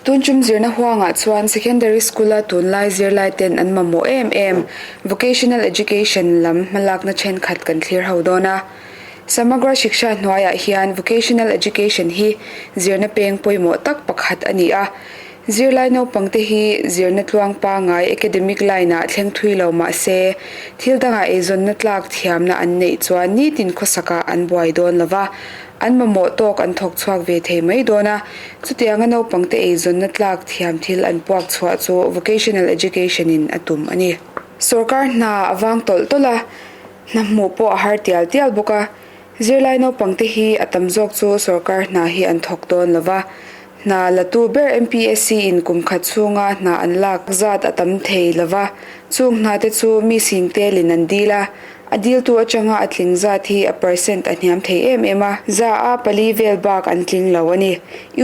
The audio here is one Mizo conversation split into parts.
Tun tum zirna huangah chuan secondary school-a tunlai zirlai ten an mamawh em em vocational education lam hmalakna thenkhat kan thlir ho dawn a. Samagra Shiksha hnuaiah hian vocational education hi zirna peng pawimawh tak pakhat a ni a. Zirlai naupangte hi zirna tluang pangngai academic line-ah thleng thui lo mah se, thil dangah eizawnna tlak thiamna an neih chuan nitin khawsakah an buai dawn lo va, an mamawh tawk an thawk chhuak ve thei mai dawn a. Chutianga naupangte eizawnna tlak thiam thil an puak chhuah chu vocational education-in a tum a ni. Sorkar hna a vang tawlh tawlh a, hna hmuh pawh a har tial tial bawk a. Zirlai naupangte hi a tam zawk chu sorkar hna hi an thawk dawn lo va, hna latu ber MPSC in kum khat chhunga hna an lak zat a tam thei lo va, chung hna te chu mi sing telin an dil a, a diltu atanga a tling zat hi a percent a hniam thei em em a, za a pali vel bak an tling lo a ni.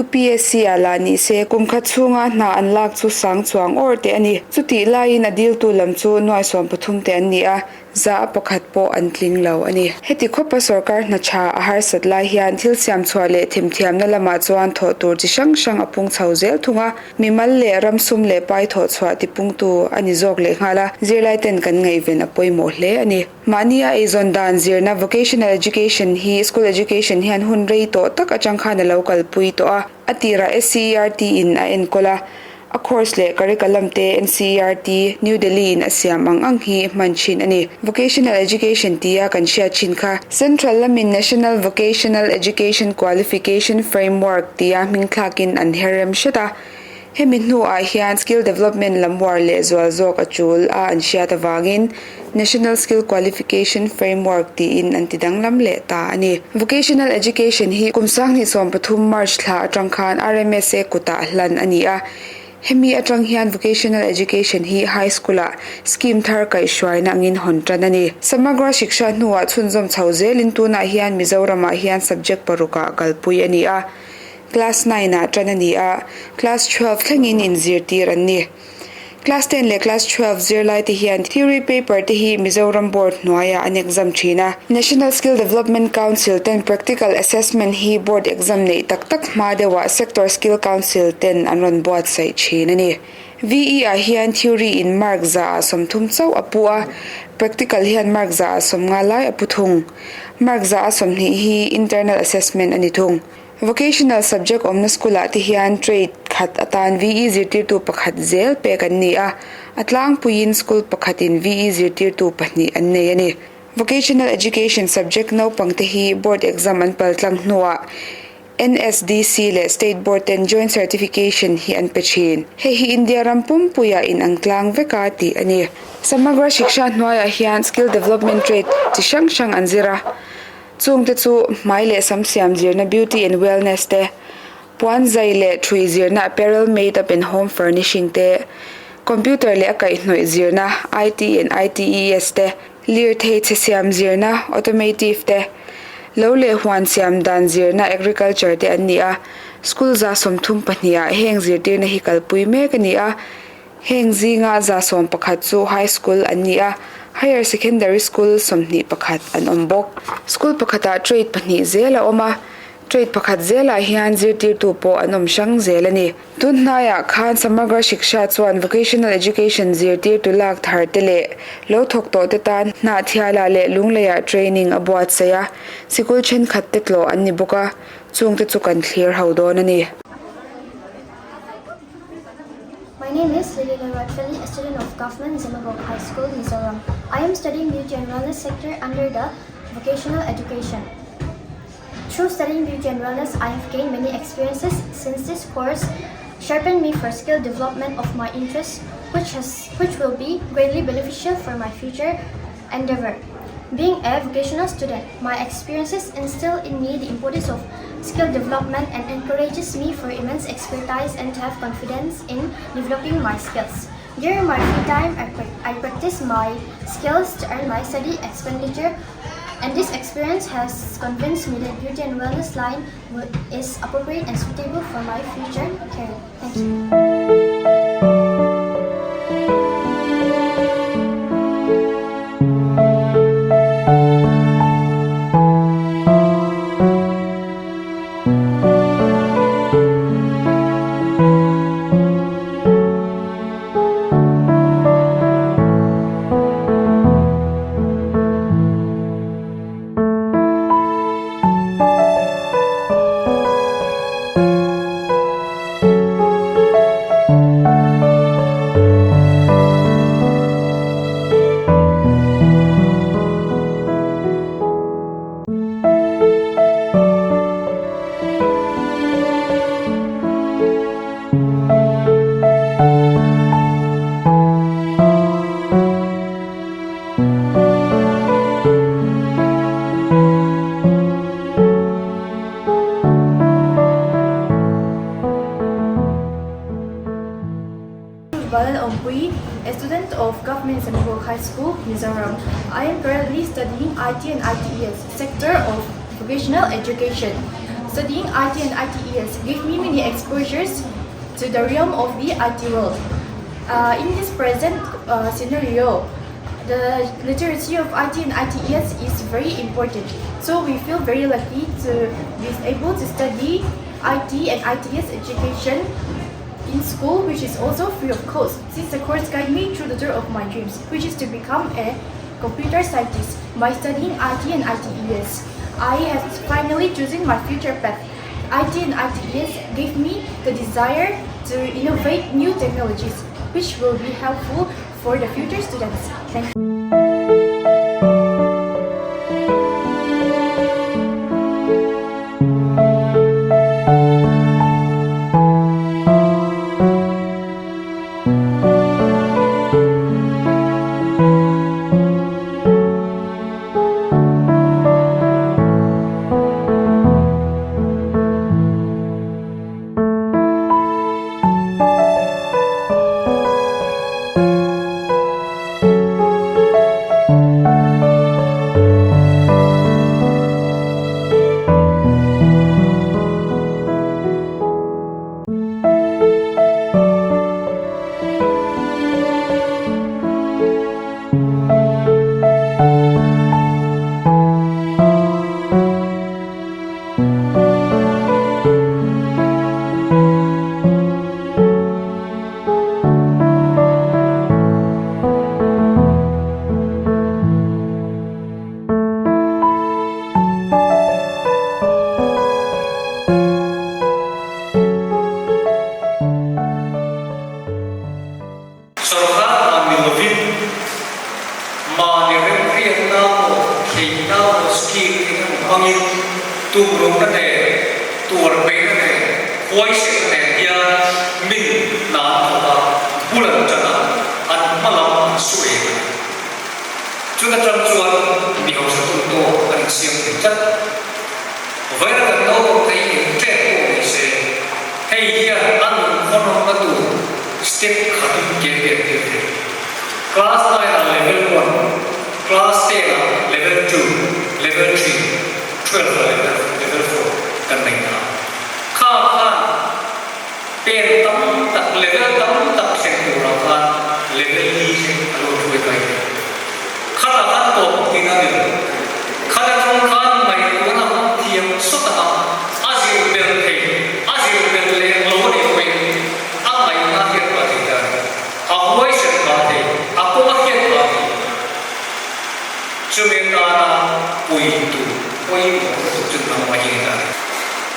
UPSC ah lah ni se kum khat chhunga hna an lak chu sang chuang awr teh a ni. Chutih laiin a diltu lam chu nuai 13 te an ni a, Za a pakhat pawh an tling lo a ni. Heti khawpa sorkar hna tha a harsat lai hian thil siam chhuah leh themthiamna lamah chuan thawh tur chi hrang hrang a pung chho zel thung a, mimal leh ram sum leh pai thawh chhuah tipungtu a ni zawk leh nghal a, zirlaiten kan ngaihven a pawimawh hle a ni. Mahnia eizawn dan zirna Vocational Education hi School Education hian hun rei tawh tak atang khan a lo kalpui tawh a, a tirah SCERT in a enkawl a, A course leh curriculum te NCERT, New Delhi in a siam ang ang hi hman thin a ni. Vocational Education tia kan hriat thin kha Central lamin National Vocational Education Qualification Framework tia hming thlakin an her rem hret a. Hemi hnuah hian skill development lam uar leh zual zawk a tul a an hriat avangin National Skill Qualification Framework tiin an ti danglam leh ta a ni. Vocational Education hi kum 2013 March thla atang khan RMSA kutah hlan a ni a. Hemi atang hian Vocational Education hi High School-ah scheme thar kaihhruaina angin hawn tan a ni. Samagra Shiksha hnuah chhunzawm chho zelin tunah hian Mizoramah hian subject parukah kalpui a ni a. Class nine-ah tan a ni a, Class 12 thlengin inzirtir an ni. Class ten leh Class 12 zirlai te hian theory paper te hi Mizoram Board hnuaiah an exam thin a. National Skill Development Council ten practical assessment hi board exam neih tak tak hma deuhah Sector Skill Council ten an rawn buatsaih thin a ni. VE ah hian theory in mark za ah 30 chauh a pu a, practical hian mark za ah 50 lai a pu thung. Mark za a 20 hi internal assessment a ni thung. Vocational subject awmna school-ah te hian trade khat atan VE zirtirtu pakhat zel pek an ni a, a tlangpuiin school pakhatin VE zirtirtu pahnih an nei a ni. Vocational education subject naupangte hi board exam an paltlang hnuah NSDC leh State Board ten joint certification hi an pe thin. Hei hi India ram pumpuiah inang tlang veka tih a ni. Samagra Shiksha hnuaiah hian skill development trade chi hrang hrang an zir a. Chungte chu hmai leh sam siam zirna beauty and wellness te, puan zai leh thui zirna apparel made up and home furnishing te, computer leh a kaihhnawih zirna IT and ITES te, lirthei chhe siam zirna automative te, lo leh huan siam dan zirna agriculture te an ni a. School 32 ah heng zirtirna hi kalpui mek a ni a. Heng zinga 11 chu high school an ni a, higher secondary school 21 an awm bawk. School pakhatah trade pahnih zel a awm a, trade pakhat zelah hian zirtirtu pawh an awm hrang zel a ni. Tun hnaiah khan Samagra Shiksha chuan vocational education zirtirtu lak thar te leh lo thawk tawh te tan Hnahthialah leh Lungleiah training a buatsaih a, sikul thenkhat te tlawh an ni bawk a, chungte chu kan thlir ho dawn a ni. My name is Lily Ratfeli, a student of Government Zemabawk High School, Mizoram. I am studying beauty and wellness sector under the vocational education. Through studying beauty and wellness, I have gained many experiences since this course sharpened me for skill development of my interests, which will be greatly beneficial for my future endeavor. Being a vocational student, my experiences instill in me the importance of skill development and encourages me for immense expertise and to have confidence in developing my skills. During my free time, I practice my skills to earn my study expenditure, and this experience has convinced me that beauty and wellness line is appropriate and suitable for my future career. Thank you. a student of Government Zemabawk High School, Mizoram. I am currently studying IT and ITES sector of vocational education. Studying IT and ITES gave me many exposures to the realm of the IT world. Uh, in this present uh, scenario, the literacy of IT and ITES is very important. So we feel very lucky to be able to study IT and ITES education in school, which is also free of cost, since the course guide me through the door of my dreams, which is to become a computer scientist by studying IT and ITES. I have finally chosen my future path. IT and ITES gave me the desire to innovate new technologies, which will be helpful for the future students. Thank you. Sorkar ang ni lovin mahni remhriatna pawh theihna pawh scheme eng emaw hmangin tumrumna nen, tuarpeihna nen, huaisekna nen hian min hna an thawk a, bul an tan a, an hma lam an su em a ni. Chun atang chuan mi hausa tum tawk an insiam thei tlat. Vawiin kan naupang te hi eng tlek pawh ni se, hei hian a nun khawnawmna tur step khatin ke pen tir thei. Class nine ah level one, class ten ah level two, level three, 12 ah level level four kan nei ta. Kha khan pen tam tak, level tam tak thleng turah khan level li thleng a lo hruai kai thei. Khatah khan tawp tin a ni lo. Khat atang khan ngaihtuahna hmang thiam sawt anga a zir ber thei, a zir ber leng lo a nih pawhin a ngaihna hian pah thei ta a ni. A huaisen pah thei, a kawng a hiat pah thei. Chumi atana pui tur pawimawh lutuk chu nangmah hi a ni ta a ni.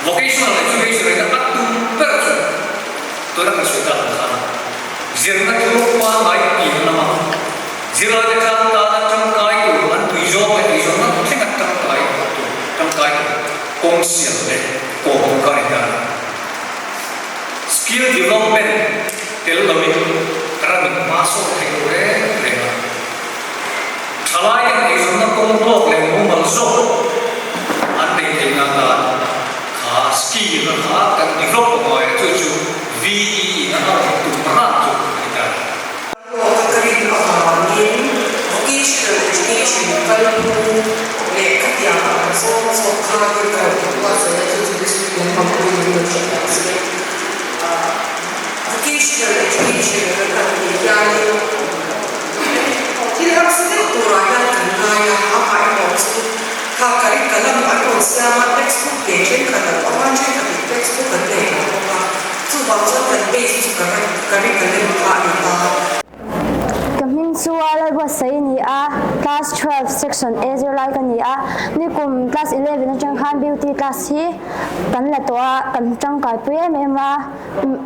Vocational education in a tum ber chu tuna kan sawi tak ang khan zirna thil pangngai pian lama Zirlaite tan tana tangkai tur an tui zawng leh ei zawng ngat thleng a tangkai tur tangkai tur kawng siam leh kawng tur kha a ni ta a ni. Skill development tel loin ramin hma sawn theih lo reng reng a. Thalaiten eizawnna kawng hlawk leh mumal zawk an nei theihna atan kha skill a kha kan develop a ngai a, chu chu VE in a rawn tum ran chu a ni ta a ni. Hlawk ka rin avangin vocational education kalphung leh ka tiang ang zawng zawng kha rin ka rawn buatsaih a, chu chu district lampang pawhin min rawn hre thiam se. Vocational education kan han tih hianin thil harsa deuh turah hian kan ngai a, amaherawh chu kha curriculum an rawn siam a, textbook nen thenkhat an awm a, thenkhatin textbook an nei lo bawk a. Chuvang chuan kan base chu curriculum kha a ni ta. Ka hming chu a Lalbuatsaih a ni a, class 12 section A zirlai ka ni a, nikum class 11 atang khan beauty class hi kan la tawh a, kan tangkaipui em em a,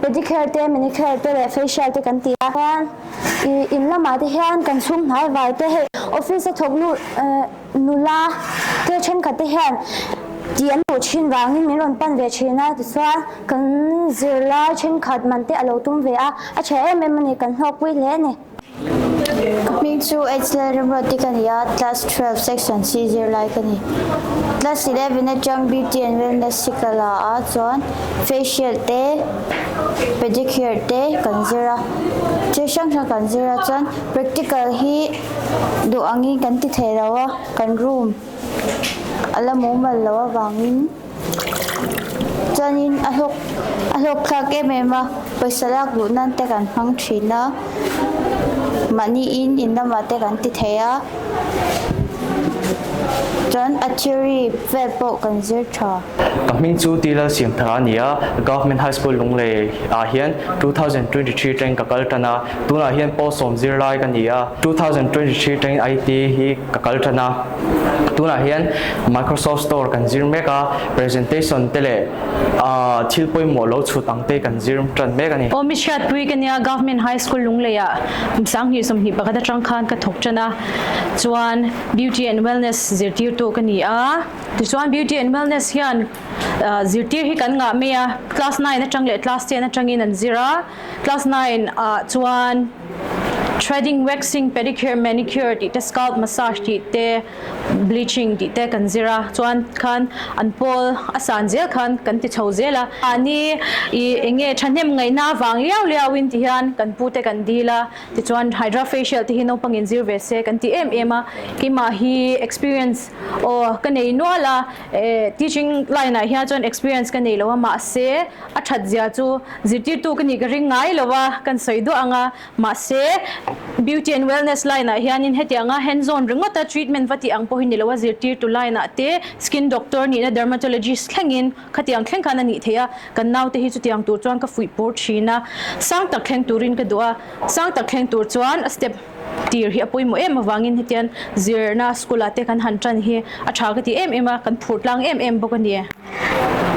pedicure te, manicure te leh facial te kan ti a, chuan ih in lamah te hian kan chhung hnai vai te hei office a thawk nu eh Nula te thenkhat te hian tih an duh thin vangin min rawn pan ve thin a, tichuan kan zirlai thenkhat man te a lo tum ve a, a tha em em a ni, kan hlawkpui hle a ni. Ka hming chu H Lalremruati ka ni a, class 12 section C zirlai ka ni. Class 11 atang beauty and wellness hi ka la a, chuan facial te, pedicure te kan zir a, thil hrang hrang kan zir a, chuan practical hi duh angin kan ti thei lo a, kan room a la mumal loh avangin. Chuanin a hlawk a hlawk thlak em em a, pawisa lak duh nan te kan hmang thin a, mahni in in lamah te kan ti thei a, chuan a theory vel pawh kan zir tha. Ka hming chu T Lalsiamthara a ni a, Government High School Lunglei ah hian 2023 tangin ka kal tan a, tunah hian pawl sawm zirlai ka ni a, 2023 tangin IT hi ka kal tan a. Tunah hian Microsoft Store kan zir mek a, presentation te leh thil pawimawh lo chhut ang te kan zir tan mek a ni. Aw mi hriatpui ka nia Government High School Lungleiah 20 21 atang khan ka thawk tan a, chuan Beauty and Wellness zirtirtu ka ni a, tichuan Beauty and Wellness hian zirtir hi kan ngah mai a, class 9 atang leh class 10 atangin an zir a, class 9 ah chuan Threading, waxing, pedicure, manicure tih te, scalp massage tih te, bleaching tih te kan zir a, chuan khan an pawl a san zel khan kan ti chho zel a. Mahni i eng nge thahnem ngaihna avang liau liau in ti hian kan pu te kan dil a, tichuan hydra facial te hi naupang in zir ve se kan ti em em a, keimah hi experience aw ka nei nual a, teaching line ah hian chuan experience ka nei lo a, mahse a that zia chu zirtirtu ka nih ka ring ngai lo a, kan sawi duah ang a, mahse beauty and wellness line ah hianin hetianga hands on ringawta treatment va tih ang pawh hi ni lo a, zirtirtu line ah te skin doctor nihna dermatologist thlengin khatiang thleng khan a nih theih a, kan naute hi chutiang tur chuan ka fuih pur thin a, sang tak thleng turin ka duh a, sang tak thleng tur chuan a step tir hi a pawimawh em avangin hetian zirna school ah te kan han tan hi a tha ka ti em em a, kan phur tlang em em bawk a ni.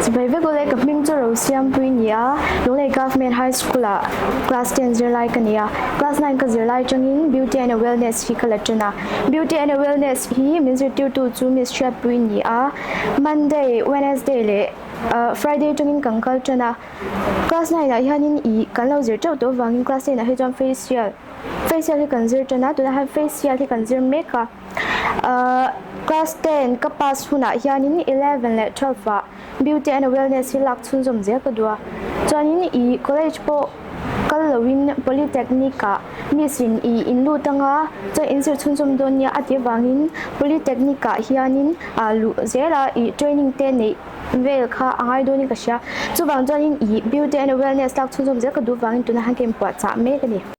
Chibai vek ule, ka hming chu Rosiampuii ni a, Lunglei Government High School ah class 10 zirlai ka ni a, class 9 ka zirlai atangin Beauty and Wellness hi ka la tan a, Beauty and Wellness hi min zirtirtu chu Miss Hriatpuii ni a, Monday, Wednesday leh Friday atangin kan kal tan a, class 9 ah hianin ih kan lo zir teuh tawh avangin class 10 ah hi chuan facial facial hi kan zir tan a, tunah hian facial hi kan zir mek a. Class 10 ka pass hunah hianin 11 leh 12 ah Beauty and Wellness hi lak chhunzawm zel ka duh a. Chuanin ih college pawh kal loin Polytechnic ah miss in ih in lut anga chuan in zir chhunzawm dawn nia a tih avangin Polytechnic ah hianin luh zel a ih training te neih vel kha a ngai dawnin ka hria. Chuvang chuanin ih Beauty and Wellness lak chhunzawm zel ka duh avangin tunah hian ka inpuahchah mek a ni.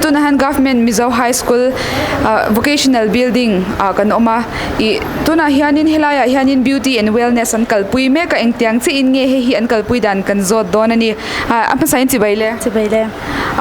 Tunah hian Government Mizo High School ah vocational building ah kan awm a ih tunah hianin helaiah hianin beauty and wellness an kalpui mek a engtiang chiah in nge hei hi an kalpui dan kan zawt dawn a ni ah a hmasa in chibai le Chibai le.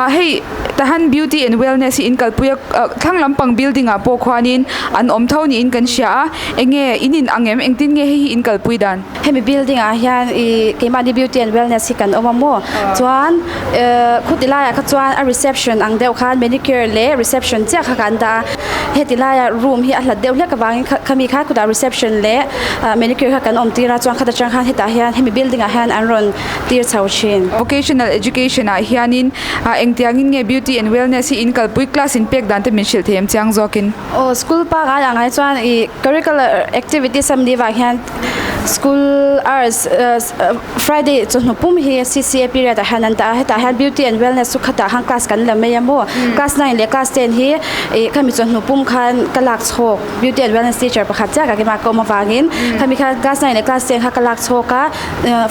Ah hei tahan beauty and wellness hi in kalpui a ah thlang lampang building ah pawh khuanin an awm tho niin kan hria a enge in in ang em engtin nge hei hi in kalpui dan. Hemi building ah hian ih keimahni beauty and wellness hi kan awm a maw chuan ehh khuti laiah kha chuan a reception ang deuh khan manicure leh reception chiah kha kan dah a heti laiah room hi a hlat deuh hlek avangin kha khami kha khutah reception leh ah manicure kha kan awm tir a chuan khata tang khan hetah hian hemi building ah hian an rawn tir chho thin. Vocational education ah hianin ah engtiangin nge beauty and wellness hi in kalpui class in pek dan te min hrilh thei em chiang zawkin. Aw school pangai ang ai chuan ih curricular activities a ni vang hian school hours Friday chawhnu pum hi C_C_A period ah hian an dah a hetah hian beauty and wellness chu khatah khan class kan la mai a maw class nine leh class ten hi ih khami chawhnu pum khan ka lak chhawk beauty and wellness teacher pakhat chiah ka kima ka awm avangin khami khan class nine leh class ten kha ka lak chhawk a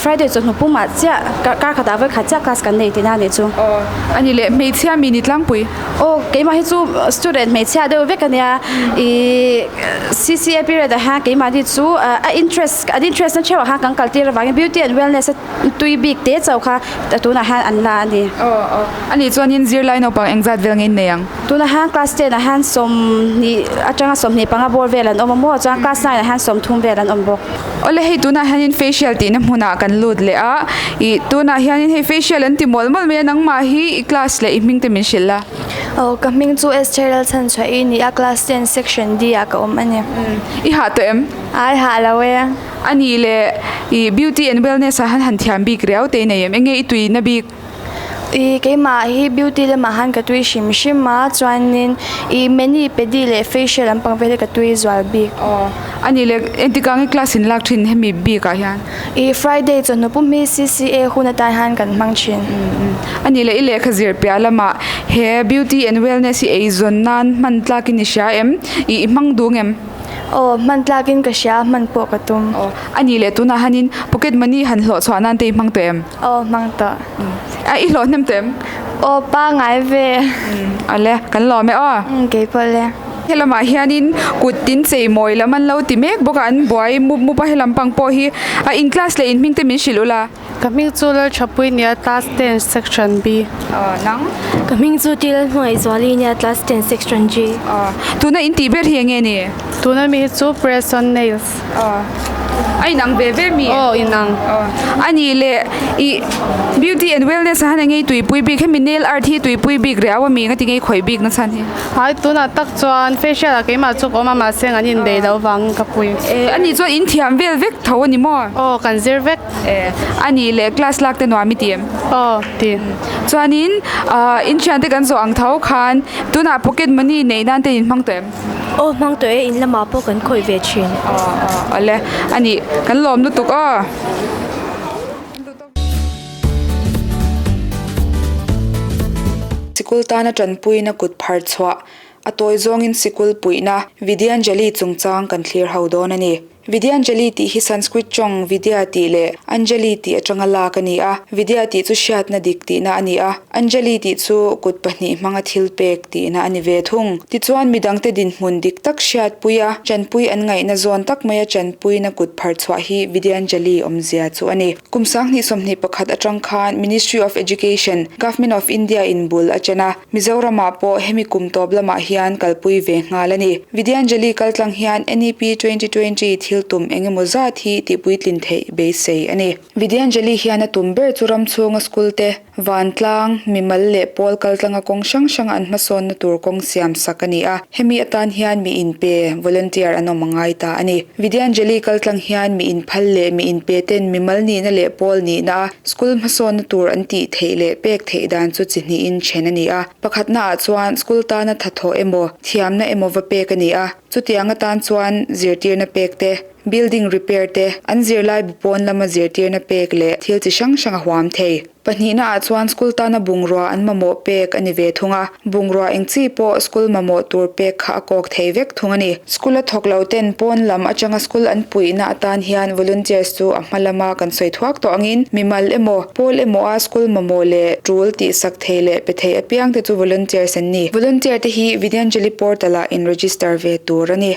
Friday chawhnu pumah chiah kar khatah vawikhat chiah class kan nei tihna a nih chu. Aw ani leh hmeichhia mi ni tlangpui. Aw keimah hi chu student hmeichhia deuh vek a nia ih C_C_A period ah hian keimahni chu a interest an interest na theuh ah khan kan kal tir avangin beauty and wellness a tui bik te chauh kha tunah hian an la a ni. Aw aw ani chuanin zirlai naupang engzat vel nge in nei ang? Tunah hian class ten ah hian 20 atanga 25 bawr vel an awm a maw chuan class nine ah hian 30 vel an awm bawk. Awle hei tunah hianin facial tihna hmunah kan lut leh a ih tunah hianin hei facial an ti mawlh mawlh mai a nangmah hi i class leh i hming te min hrilh la. Aw ka hming chu Esther Lalchhanchhuah i ni a class ten section D ah ka awm a ni. I hah tawh em? Ai hah lo e. A nih leh ih beauty and wellness ah hian han thiam bik riau te i nei em? Enge i tuina bik? Ih keimah hi beauty lamah han ka tui hrim hrim a chuanin ih mani pedi leh facial lampang vel hi ka tui zual bik. Aw a nih leh engtikah nge class in lak thin hemi bik ah hian? Ih Friday chawhnu pum hi C_C_A hun atan hian kan hmang thin. A nih leh i lehkha zir piah lamah he beauty and wellness hi eizawn nan hman tlakin i hria em? Ih i hmang dung em? Aw, hman tlakin ka hria, hman pawh ka tum. Aw, a nih leh tunah hianin pocket money han hlawh chhuah nan te i hmang tawh em? Aw, hmang tawh. A, i hlawh hnem tawh em? Aw, pangai ve. Awle, kan lawm e aw. Umm, kei pawh le. Helamah hianin kut tin chei mawi lam an lo ti mek bawk a, an buai mup mup a, helam pang pawh hi a in class leh in hming te min hrilh ula. Ka hming chu Lalthapui nia class 10 section B. Aw nang. Ka hming chu Til Hnuaihzuali nia class 10 section G. Aw tuna in tih ber hi enge ni? Tuna mi hi chu press on nails. Aw a inang ve ve mi? Aw inang. Aw a nih leh ih beauty and wellness ah hian enge i tuipui bik hemi nail art hi tuipui bik riau ami nga tinge i khawih bik na chhan hi? Hai tunah tak chuan facial ah keimah chu ka awm a mahse an inbei loh vangin ka pui. Eh a nih chuan in thiam vel vek tho a ni maw? Aw kan zir vek. Eh a nih leh class lak te nuam i ti em? Aw ti. Chuanin ah in thiante kan zawh ang tho khan tunah pocket money neih nan te in hmang tawh em? Aw hmang tawh e in lamah pawh kan khawih ve thin. Aw aw awle a nih kan lawm lutuk aw. Sikul tana tanpuina kut phar chhuah a tawi zawngin sikul puihna Vidyanjali chungchang kan thlir ho dawn a ni. Vidyanjali tih hi Sanskrit tawng Vidya tih leh Anjali tih atanga lak a ni a, Vidya tih chu hriatna dik tihna a ni a, Anjali tih chu kut pahnih hmanga thil pek tihna a ni ve thung. Tichuan midangte dinhmun dik tak hriatpui a, chanpui an ngaihna zawn tak maia chanpuina kut phar chhuah hi Vidyanjali awmzia chu a ni. Kum 2021 atang khan Ministry of Education, Government of India in bul a chen a, Mizoramah pawh hemi kum tawp lamah hian kalpui ve nghal a ni. Vidyanjali kaltlang hian NEP 2020 thil tum eng emaw zat hi tihpuitlin theih beisei a ni. Vidyanjali hian a tum ber chu ram chhunga school te, vantlang, mimal leh pawl kaltlanga kawng hrang hranga an hmasawnna tur kawng siam sak a ni a, hemi atan hian mi inpe, volunteer, an awm a ngai ta a ni. Vidyanjali kaltlang hian mi inphal leh mi inpe ten mimal nihna leh pawl nihna a school hmasawnna tur an tih theih leh pek theih dan chu chi hnihin then a ni a. Pakhatna ah chuan school tana thathawh emaw, thiamna emaw va pek a ni a, chutiang atan chuan zirtirna pek te. building repair te, an zirlai bu pawn lama zirtirna pek leh thil chi hrang hrang a huam thei. Pahnihna ah chuan school tana bungrua an mamawh pek a ni ve thung a, bungrua eng chi pawh school mamawh tur pek kha a kawk thei vek thung a ni. School a thawk lo ten pawn lam atanga school an puihna atan hian volunteers chu a hma lama kan sawi thuak tawh angin mimal emaw, pawl emaw a school mamawh leh tul tihsak thei leh pe thei apiang te chu volunteers an ni. Volunteer te hi Vidyanjali portal ah in register ve tur a ni.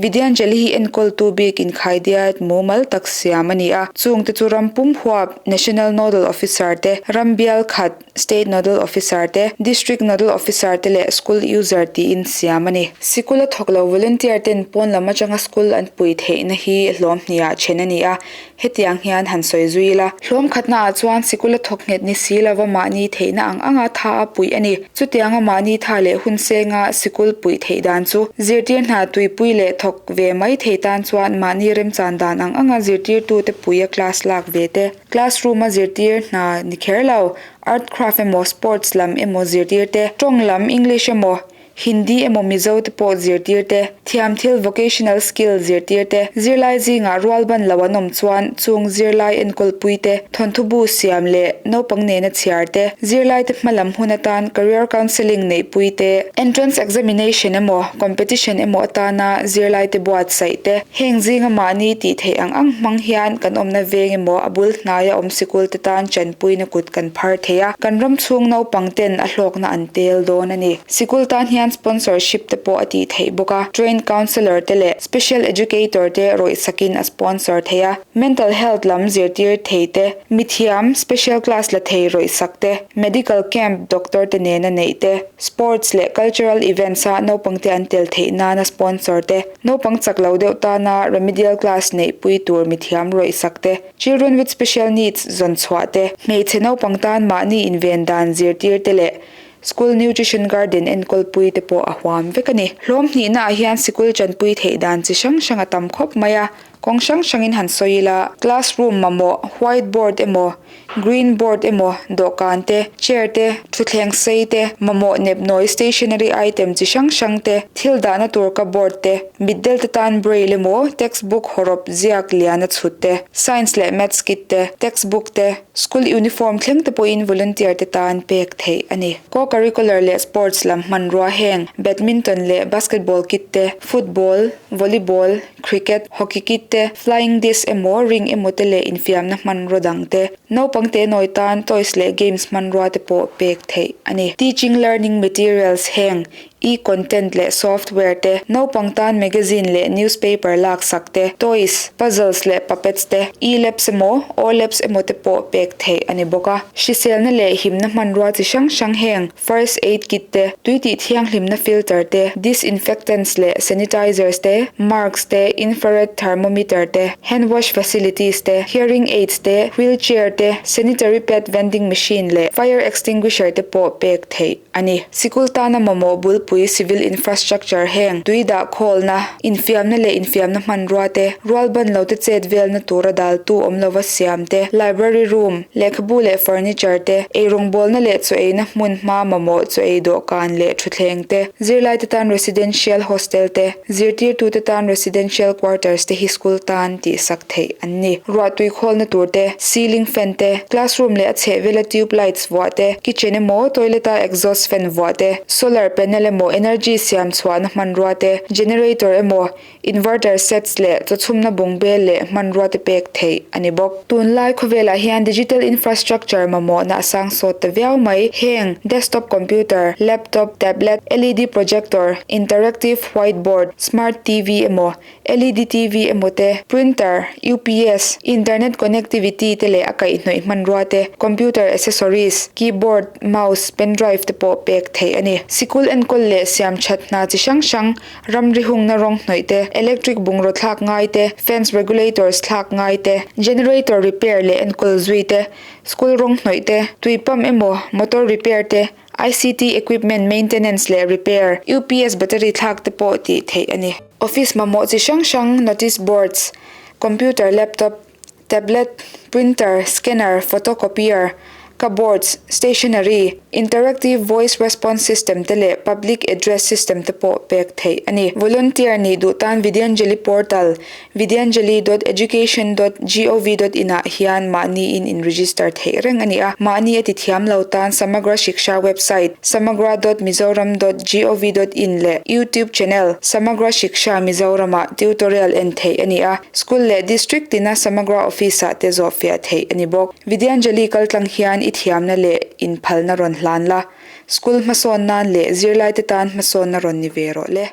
Vidyanjali hi enkawltu bik inkhaidiat mumal tak siam a ni a, chungte chu ram pum huap National Nodal Officer te, ram bial khat State Nodal Officer te, District Nodal Officer te leh School User tiin siam a ni. Sikul a thawk lo volunteer ten pawn lam atanga school an pui theihna hi hlawm hniah then a ni a, hetiang hian han sawi zui ila. Hlawm khatna ah chuan sikul a thawk nghet ni si lova mahni theihna ang anga tha a puih a ni. Chutianga mahni tha leh hun senga sikul puih theih dan chu zirtir hna tuipui leh thawk ve mai thei tan chuan mahni remchan dan ang anga zirtirtute puia class lak ve te, Classroom a zirtir hna ni kher lo, art craft emaw sports lam emaw zirtir te, tawng lam English emaw Hindi emaw Mizo te pawh zirtir te, thiam thil vocational skill zirtir te, zirlai zingah rual ban lo an awm chuan chung zirlai enkawlpui te, thawnthu bu siam leh naupang nena chhiar te, zirlai te hma lam hun atan career counselling neihpui te, entrance examination emaw competition emaw atana zirlai te buatsaih te. Heng zinga mahni tih theih ang ang hmang hian kan awmna veng emaw a bul hnaia awm sikul te tan chanpuina kut kan phar thei a, kan ram chhung naupang ten a hlawkna an tel dawn a ni. Sikul tan hian sponsorship te pawh a tih theih bawk a, trained counsellor te leh special educator te rawih sakin a sponsor thei a, mental health lam zirtir thei te, mithiam special class la thei rawih sak te, medical camp doctor te nena neih te, sports leh cultural events a naupang te an tel theih nana sponsor te. Naupang chak lo deuh tana remedial class neihpui tur mithiam rawih sak te, Children with Special Needs zawn chhuah te, hmeichhe naupang tan mahni inven dan zirtir te leh School Nutrition Garden enkawlpui te pawh a huam vek a ni. Hlawm hnihnaah hian sikul tanpui theih dan chi hrang hrang a tam khawp mai a, kawng hrang hrangin han sawi ila, classroom mamawh, white board emaw, Green board emaw, dawhkan te, chair te, thutthleng sei te, mamawh nepnawi stationery item chi hrang hrang te, thil dahna tur cupboard te, mitdel te tan braille emaw, textbook hawrawp ziak lian a chhut te, science leh maths kit te, textbook te, school uniform thleng te pawhin volunteer te tan pek theih a ni. Co-curricular leh sports lam hmanrua heng badminton leh basketball kit te, football, volleyball, Cricket, hockey kit te, flying disc emaw ring emaw te leh infiamna hmanraw dang te, naupang te nawi tan toys leh games hmanrua te pawh pek theih a ni. Teaching learning materials heng e-content leh software te, naupang tan magazine leh newspaper laksak te, toys, puzzles leh puppets te, e-labs emaw o-labs emaw te pawh pek theih a ni bawk a. Hriselna leh himna hmanrua chi hrang hrang heng First aid kit te, tui tih thianghlimna filter te, disinfectants leh sanitizers te, marks te, infrared thermometer te, hand wash facilities te, hearing aids te, wheel chair te, sanitary pad vending machine leh fire extinguisher te pawh pek theih a ni. Sikul tana mamawh bulpui civil infrastructure heng tui dah khawlna, infiamna leh infiamna hmanrua te, rual ban lo te chet velna tura daltu awm lova siam te, library room, Lehkhabu leh furniture te, eirawngbawlna leh chaw eina hmun hma mamawh chaw ei dawhkan leh thutthleng te, zirlaite tan residential hostel te, zirtirtute tan residential quarters te hi school tan tihsak theih an ni. Ruahtui khawlna tur te, ceiling fan te, classroom leh a chhehvela tube lights vuah te, kitchen emaw toilet-a exhaust fan vuah te, solar panel emaw, emaw energy siam chhuahna hmanrua te, generator emaw inverter sets leh chawchhumna bungbel leh hmanrua te pek theih a ni bawk. Tunlai khawvelah hian digital infrastructure mamawhna a sang sawt ta viau mai. Heng, desktop computer, laptop, tablet, LED projector, interactive whiteboard, smart TV emaw, LED TV emaw te, printer, UPS, internet connectivity te leh a kaihhnawih hmanrua te, computer accessories, keyboard, mouse, pendrive te pawh pek theih a ni. Sikul enkawl leh siam that hna chi hrang hrang, ramri hungna rawng hnawih te, electric bungraw thlak ngai te, fans regulators thlak ngai te, generator repair leh enkawl zui te, school rawng hnawih te, tui pump emaw, motor repair te, ICT equipment maintenance leh repair, UPS battery thlak te pawh tih theih a ni. Office mamawh chi hrang hrang, notice boards, computer laptop, tablet, printer, scanner, photocopier, cupboards, stationery, interactive voice response system te leh public address system te pawh pek theih a ni. Volunteer nih duh tan Vidyanjali portal, vidyanjali dot education dot gov dot in ah hian mahni in in register theih reng a ni a. Mahni a ti thiam lo tan Samagra Shiksha website, samagra dot mizoram dot gov dot in leh YouTube channel, Samagra Shiksha Mizoram ah tutorial en theih a ni a. School leh District tina Samagra Office ah te zawh fiah theih a ni bawk. Vidyanjali kaltlang hian i thiamna leh inphalna rawn hlan la, school hmasawn nan leh zirlaite tan hmasawnna rawn ni ve rawh le.